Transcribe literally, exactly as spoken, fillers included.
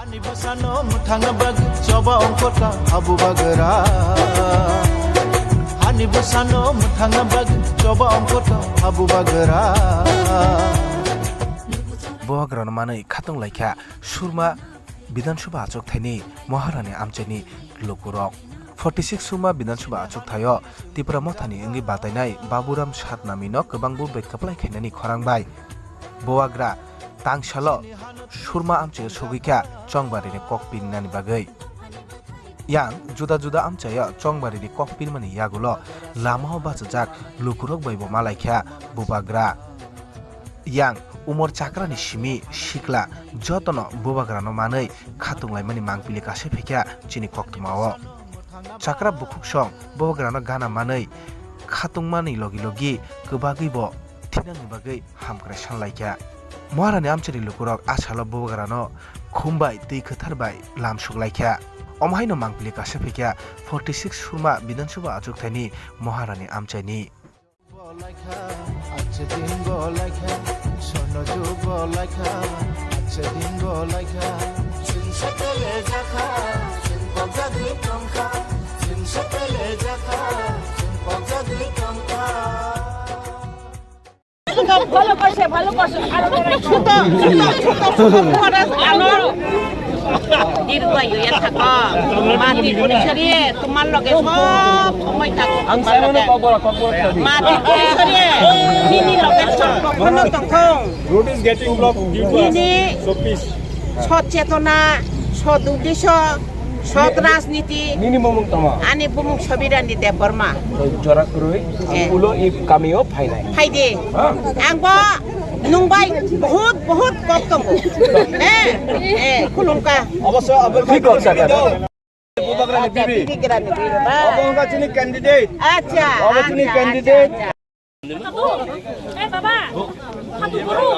Ani bwsano mwthangna bagwi choba ongkhorkha habu bagra. Ani bwsano mwthangna bagwi choba ongkhorkha habu bagra. Bubagrano manwi khatung laikha Surma Bidhan Sabha achukthani Maharani amchaini lukurok. Forty six Surma Bidhan Sabha achukthaio Tipra Mothani wngwi batainai Baburam Satnamino kwbangbo bai kwplai khainani khorang bai. Bubagra tangsalo Surma amchaio sogwikha chongbarini kok pirinani bagwi. Yang juda juda amchaio chongbarini kok pirmani yagulo lamao bachajak lukurok baibo malaikha Bubagra. Yang umor chakrani simi sikla jotono Bubagrano manwi khatung laimani mangpili kasa phaikha chini koktwmao. Chakra bukhuk song Bubagrano gana manwi khatungmani logi logi kwbagwibo thinangni bagwi hamkrai sanlaikha. Maharani amchaini lukurok a salo Bubagrano khum bai twi kwthar bai lam suklaikha. Omo haino mangpili kasa phaikha forty six Surma Bidhan Sabha achukthaini Maharani amchaini. ভালো করছে, ভালো করছে। আরো করাই। ছোট, ছোট, ছোট, ছোট, ছোট, আরো। দীর্ঘায়ু হয়ে থাকো। মা ত্রিপুরেশ্বরী তোমার লগে সব সময় থাকো। আমি তোমার সাইমনও লগে। ককবরা, ককবরা খাবি। মা ত্রিপুরেশ্বরী, তিনি লগে সব কখনো তখন। Road is getting blocked due to us. Nini So please. Sot chetona, sot uddesho, sot rajniti. Nini bumung tamo? Ani bumung Sobirani Debbarma. Jora kwrwi, eh, ulo i kamio phainai. Phaidi. Ha? Ang bo nung bai bahut, bahut kok tongo. Eh, eh, khulumkha. Obosso, obosso. Thik kok, sir. Bubagrani bibi. Bibi grani bibi, ba. Obo wngkha chini candidate. Acha, obo chini acha, candidate. Acha, acha. Eh, baba. Hatu guru.